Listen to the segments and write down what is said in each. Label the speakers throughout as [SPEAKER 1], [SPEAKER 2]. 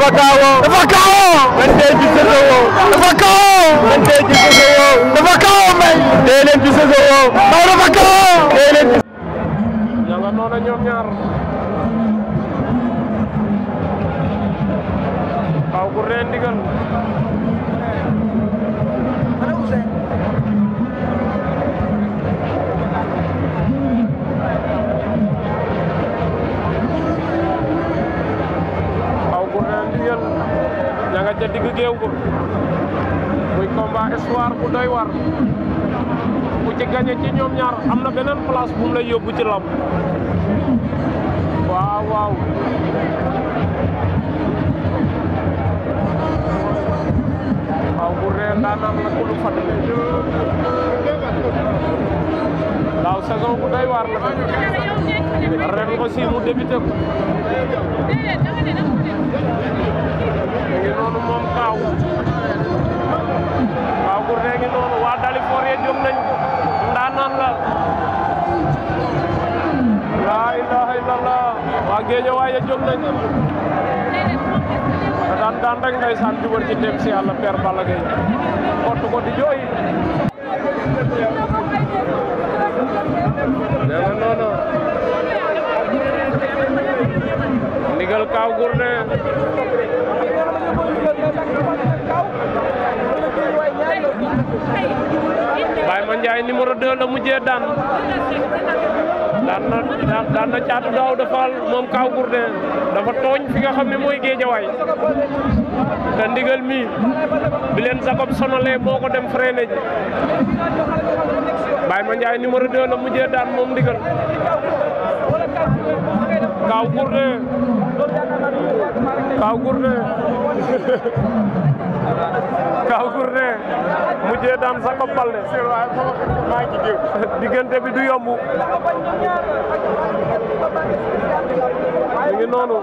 [SPEAKER 1] dafa kaawoo. dafa kaawoo. man tey ci Sosowoo. dafa kaawoo. man tey ci Sosowoo. dafa kaawoo may. tey leen ci Sosowoo. Mbaw dafa kaawoo. tey leen ci. ña nga noonu ñoom ñaar. Kaw Gourdin Ndigal. ña nga ca digg géew ko muy combat espoir bu doy war ku ci gagné ci ñoom ñaar am na beneen place bu mu lay yóbbu ci lamb waaw waaw waaw Gourdin daanaan la ku lu fadale daaw saison bu doy war la ren aussi mu débuté ko ngi noonu moom Kaw Gourdin ngi noonu waa Dalifort ye jóg nañ ndaanaan la laa ilaha illallah waa Géejawaay ye jóg nañ daan rek ndeysaan jubal ci dem si yàlla Père Balla Gaye kottu ko di jooy nee noonu Ndigal Kaw Gourdin Baye Mandiaye numéro 2 la mujjee daan na Caatu Daawda Fall moom Kaw Gourdin dafa tooñ fi nga xam ne mooy Géejawaay te Ndigal mi bi leen Jacob sonalee moo ko dem freiné ji Baye Mandiaye numéro 2 la mujjee daan moom Ndigal Kaw Gourdin mujjee daan Jacob Baldé diggante bi du yomb mi ngi noonu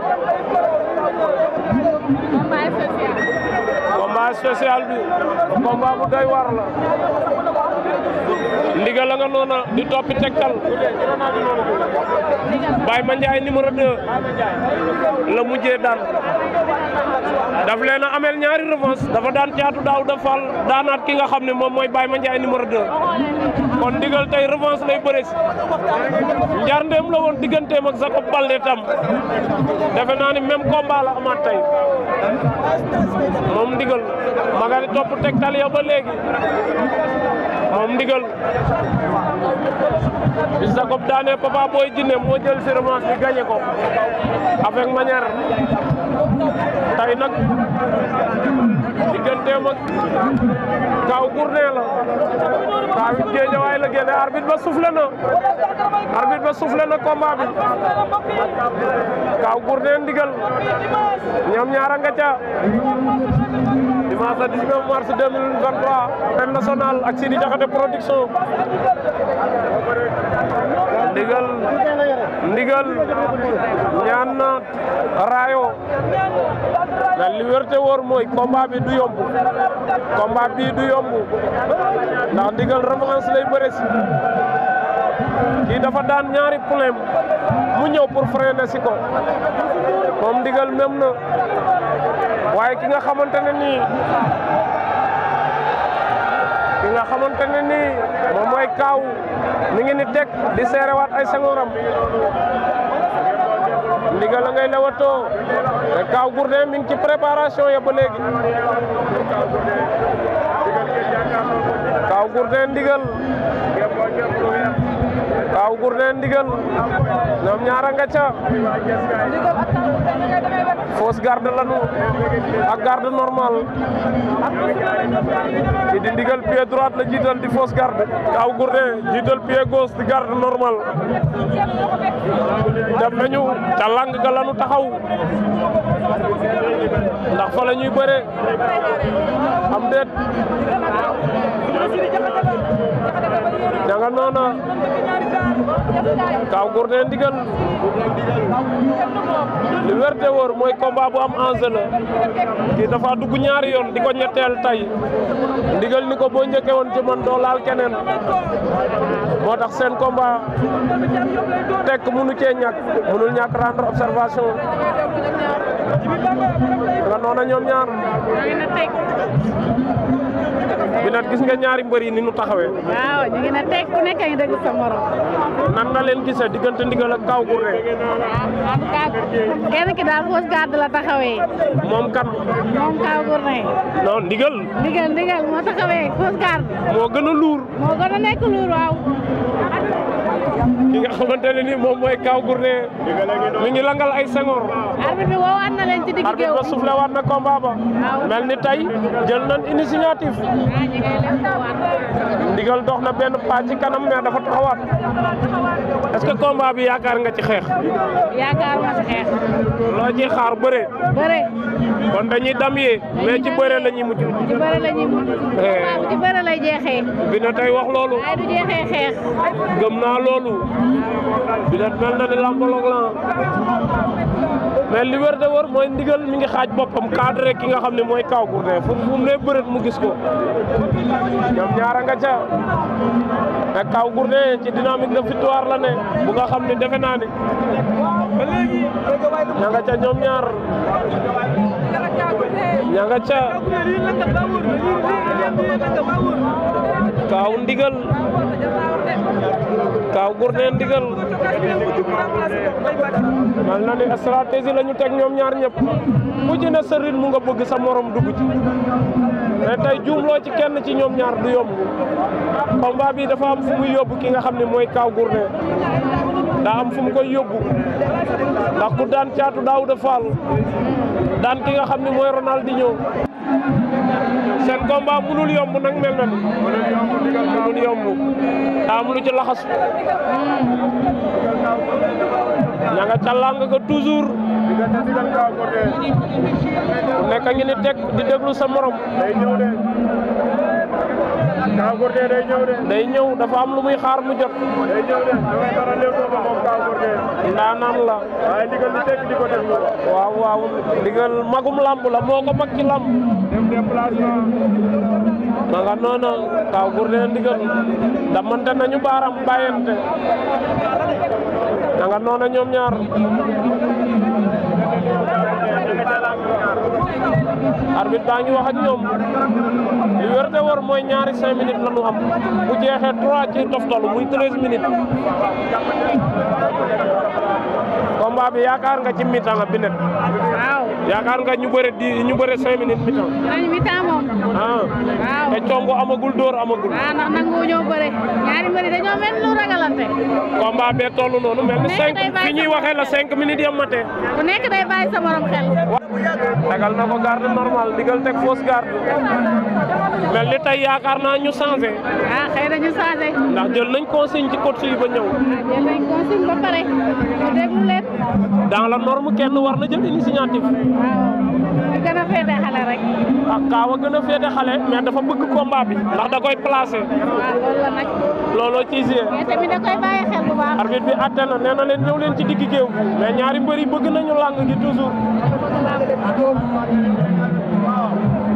[SPEAKER 1] combat spécial bi combat bu doy war la Ndigal la nga noona di toppi tegtal Baye Mandiaye numéro 2 la mujjee daan daf leen a amel ñaari revanche dafa daan Caatu Daawda Fall daanaat ki nga xam ne moom mooy Baye Mandiaye numéro 2 kon Ndigal tey revanche lay bëre si njarndeem la woon digganteem ak Jacob Baldé tam defe naa ni même combat la amaat tey moom Ndigal ma nga di topp tegtal ya ba léegi moom Ndigal bi Jacob daane Papa Boy Djiné moo jël si revanche bi gagné ko avec manière tey nag digganteem ak Kaw Gourdin la Kaw it Géejawaay la génne arbitre ba soufflé na combat bi Kaw Gourdin Ndigal ñoom ñaara nga ca dimanche 19 mars 2023 arène nationale ak Sidi Diakhaté production Ndigal ñaan na Rayo na li wér te wóor mooy combat bi du yomb ndax Ndigal revanche lay bëre si kii dafa daan ñaari problème mu ñëw pour freiner si ko moom Ndigal même na waaye ki nga xamante ne nii moom mooy Kaw mi ngi ni teg di seerewaat ay sangoram Ndigal la ngay lewatoo te Kaw Gourdin mi ngi ci préparation ya ba léegi Kaw Gourdin Ndigal ñoom ñaara nga ca fausse garde lanu ak garde normale ki di Ndigal pied droite la jiital di fausse garde Kaw Gourdin jiital pied gauche di garde normale dem nañu ca lang ga lanu taxaw ndax fa la ñuy bëre am déet janga noona Kaw Gourdin Ndigal li wér te wóor mooy combat bu am enjeu la kii dafa dugg ñaari yoon di ko ñetteel tay Ndigal ni ko boo njëkkee woon ci man doo laal keneen moo tax seen combat tekk mënu cee ñàkk mënul ñàkk rendre observation nga noona ñoom ñaar Binat gis nga ñaari mbër yi ni nu taxawee.
[SPEAKER 2] waaw ñu ngi ne teg ku nekk ngi déglu sa morom.
[SPEAKER 1] nan nga leen gisee diggante Ndigal ak Kaw Gourdin.
[SPEAKER 2] en tout cas kenn ki daal fausse garde la taxawee.
[SPEAKER 1] moom kan.
[SPEAKER 2] moom Kaw Gourdin.
[SPEAKER 1] non Ndigal.
[SPEAKER 2] Ndigal moo taxawee fausse garde.
[SPEAKER 1] moo gën a luur.
[SPEAKER 2] moo gën a nekk luur waaw.
[SPEAKER 1] ki nga xamante ne ni moom mooy Kaw Gourdin mi ngi langal ay sengoor.
[SPEAKER 2] arbitre bi woowaat na leen ci digg géew bi.
[SPEAKER 1] arbitre ba soufflé waat na combat ba. mel ni tey jël nañ initiative. Ndigal dox na benn pas ci kanam mais dafa taxawaat. est-ce que combat bi yaakaar nga ci xeex.
[SPEAKER 2] yaakaar ma ci xeex.
[SPEAKER 1] loo ciy xaar bëre.
[SPEAKER 2] bëre.
[SPEAKER 1] kon dañuy damyee mais ci bëre la ñuy mujj.
[SPEAKER 2] ci bëre la ñuy mujj. waaw ci bëre lay jeexee.
[SPEAKER 1] bi na tey wax loolu.
[SPEAKER 2] waaye du jeexee xeex.
[SPEAKER 1] gëm naa loolu. bi na mel na ni lambaloog la mais li wër de wër mooy Ndigal mi ngi xaaj boppam cadre ki nga xam ne mooy Kaw Gourdin fu mu ne bëreet mu gis ko ñoom ñaara nga ca mais Kaw Gourdin ci dynamique de victoire la ne bu nga xam ne defe naa ne ña nga ca ñoom ñaar ña nga ca Kaw Ndigal Kaw Gourdin Ndigal mal na ni stratégie la ñu teg ñoom ñaar ñëpp ku ci ne sa rythme nga bëgg sa morom dugg ci mais tey juumloo ci kenn ci ñoom ñaar du yomb combat bi dafa am fu muy yóbbu ki nga xam ne mooy Kaw Gourdin daa am fu mu koy yóbbu ndax ku daan Caatu Daawuda Fall daan ki nga xam ne mooy Ronaldinho seen combat mënul yomb nag mel na ni mënul yomb daa am lu ci laxas ña nga ca làng ga toujours nekk ngi ni teg di déglu sa morom
[SPEAKER 3] Kaw Gourdin day ñëw de.
[SPEAKER 1] day ñëw dafa am lu muy xaar mu jot.
[SPEAKER 3] day ñëw de da ngay faral léegi ba moom Kaw Gourdin.
[SPEAKER 1] ndaanaan la.
[SPEAKER 3] waaye Ndigal li tekk di ko def.
[SPEAKER 1] waaw waaw Ndigal magum lamb la moo ko mag ci lamb.
[SPEAKER 3] dem déplacement.
[SPEAKER 1] ma nga noona Kaw Gourdin Ndigal damante nañu baaram bàyyante ma nga noona ñoom ñaar arbitre baa ngi wax ak ñoom li wér te wër mooy ñaari 5 minutes la ñu am bu jeexee 3 ci toftal muy 13 minutes combat bi yaakaar nga ci mi-temps nga Binette.
[SPEAKER 2] waaw
[SPEAKER 1] yaakaar nga ñu bëre 5 minutes mi-temps.
[SPEAKER 2] dinañ mi-temps moom.
[SPEAKER 1] waaw te congo amagul dóor amagul.
[SPEAKER 2] ndax nangu ñoo bëre ñaari mbëri dañoo mel lu ragalante.
[SPEAKER 1] combat bee toll noonu mel ni 5 fi ñuy waxee la 5 minutes yam matee.
[SPEAKER 2] ku nekk day bàyyi sa morom xel.
[SPEAKER 1] tegal na ko garde normal Ndigal teg fausse garde mel ni tey yaakaar naa ñu changé.
[SPEAKER 2] xëy na ñu changé.
[SPEAKER 1] ndax jël nañ consigne ci coach yi ba ñëw.
[SPEAKER 2] jël nañ consigne ba pare ñu déglu leen.
[SPEAKER 1] dans la norme kenn war na jël initiative.
[SPEAKER 2] waaw ñu gën a féete xale rek.
[SPEAKER 1] Kaaw a gën a féete xale mais dafa bëgg combat bi ndax da koy placé.
[SPEAKER 2] waaw loolu la nag.
[SPEAKER 1] looloo ciy gisee.
[SPEAKER 2] mais tamit da koy bàyyi xel bu baax.
[SPEAKER 1] arbitre bi atte na nee na leen ñëw leen ci digg géew bi mais ñaari mbëri bëgg nañu làng gi toujours.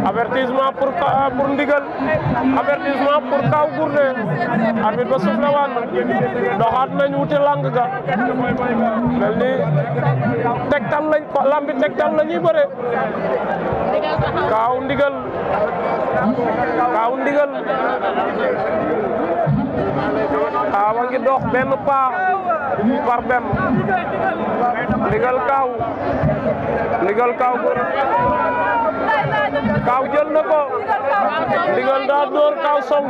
[SPEAKER 1] avertissement pour Ndigal avertissement pour Kaw Gourdin arbitre ba suuf la waan doxaat nañ wuti lang ga mel ni tegtal lañ ko lambi tegtal la ñuy bëre Kaw Ndigal Kaw a ngi dox benn pas par benn Ndigal Kaw Kaw jël na ko Ndigal daa dóor Kaw song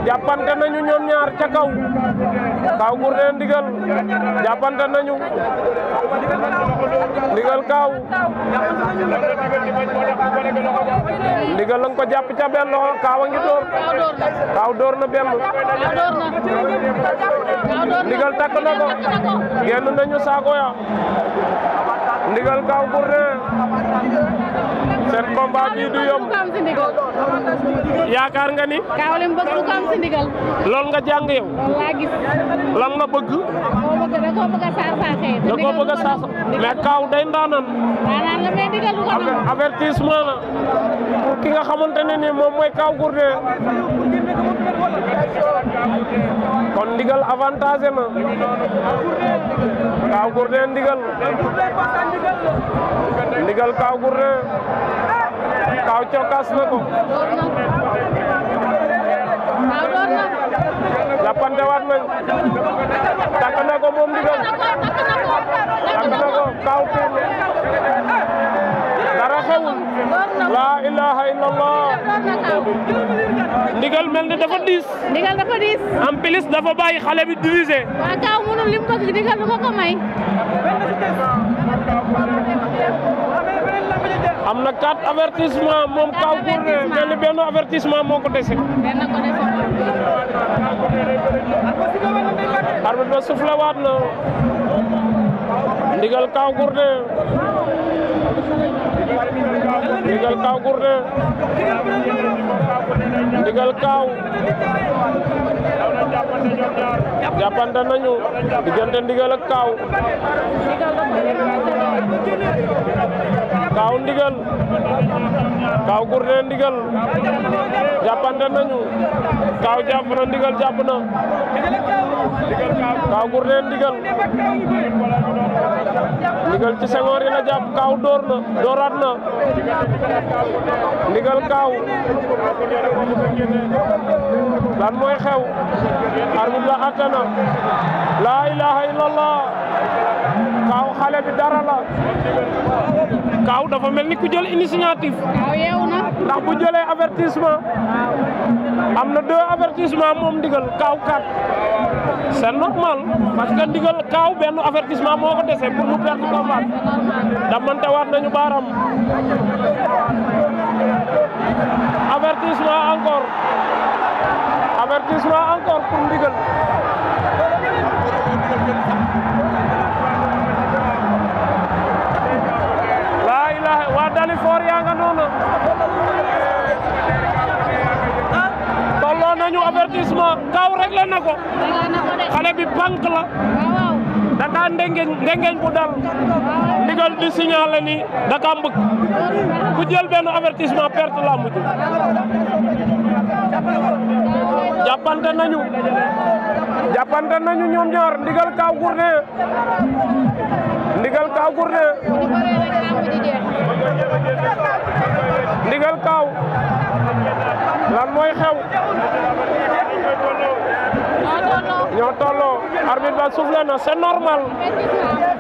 [SPEAKER 1] jàppante nañu ñoom ñaar ca kaw Kaw Gourdin Ndigal jàppante nañu Ndigal Kaw Ndigal lañ ko jàpp ca benn loxo Kaw a ngi dóor Kaw dóor na benn Ndigal takk na ko génn nañu saako ya Ndigal Kaw Gourdin seen combat bii du yomb yaakaar nga ni
[SPEAKER 2] Kaw lim bëgg du ko am si Ndigal
[SPEAKER 1] lool nga jàng yow
[SPEAKER 2] loolu laa gis
[SPEAKER 1] lan nga bëgg
[SPEAKER 2] da koo bëgg a saaxee
[SPEAKER 1] da koo bëgg a saas mais Kaw day ndaanan
[SPEAKER 2] daanaan la mais Ndigal du ko am
[SPEAKER 1] avertissement la pour ki nga xamante ne ni moom mooy Kaw Gourdin kon ndigal avantage na Kaw Gourdin ndigal Kaw Gourdin Kaw cokkaas na ko jàppante waat nañ takk na ko moom ndigal takk na ko Kaw tuur dara xewul la ilaha illallah ndigal mel ni dafa diis en plus dafa bàyyi xale bi divisé
[SPEAKER 2] waa Kaw mënul lim bëgg ndigal du ko may
[SPEAKER 1] am na 4 avertissement moom Kaw Gourdin mel ni benn avertissement moo ko dese arbitre ba soufflé waat na ndigal Kaw Gourdin Kaw Gourdin ndigal Kaw jàppante nañu diggante ndigal ak Kaw ndigal Kaw Gourdin ndigal jàppante nañu Kaw jàpp na ndigal jàpp na Kaw Gourdin ndigal ci sengoor yi la jàpp Kaw door na dooraat na ndigal Kaw lan mooy xew arbitre la atte na la ilaha illallah Kaw xale bi dara la Kaw dafa mel ni ku jël initiative
[SPEAKER 2] Kaw yeewu na
[SPEAKER 1] ndax bu jëlee avertissement am na 2 avertissement moom ndigal Kaw 4 c'est normal parce que ndigal Kaw benn avertissement moo ko dese pour mu perdre combat damante waat nañu baaram avertissement encore pour ndigal la ilaha wa Dalifor yaa nga noonu tolloo nañu avertissement Kaw réglé na ko xale bi bank la daka ndengeñ bu dal ndigal di signaler ni daka mbëgg ku jël benn avertissement perte la mujj jàppante nañu ñoom ñaar ndigal Kaw Gourdin ndigal Kaw lan mooy xew ñoo tolloo arbitre ba soufflé na c'est normal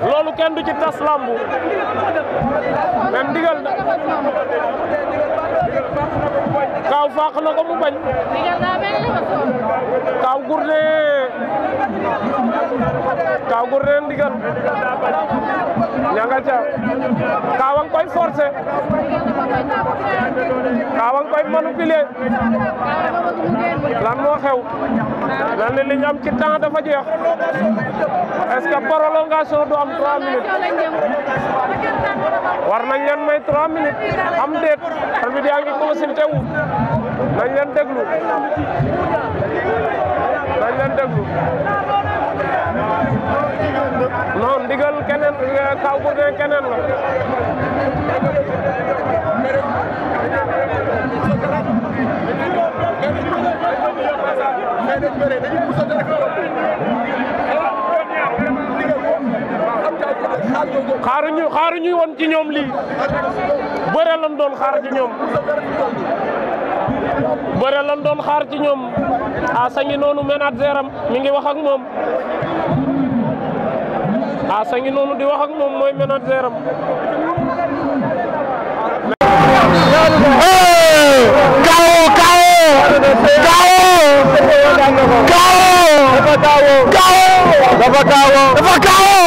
[SPEAKER 1] loolu kenn du ci tas lambu même ndigal Kaw fàq na ko mu bañ Kaw Gourdin ndigal ña nga ca Kaw a ngi koy forcé Kaw a ngi koy manipuler lan moo xew lan li ñu am ci temps dafa jeex est-ce que prolongation du am 3 minutes war nañ leen may 3 minutes am déet arbitre yaa ngi consulté wu nañ leen déglu non ndigal keneen Kaw Gourdin keneen la xaaruñu woon ci ñoom lii bëre lan doon xaar ci ñoom Asa ngi noonu manager am mi ngi wax ak moom Asa ngi noonu di wax ak moom mooy manager am dafa kaawo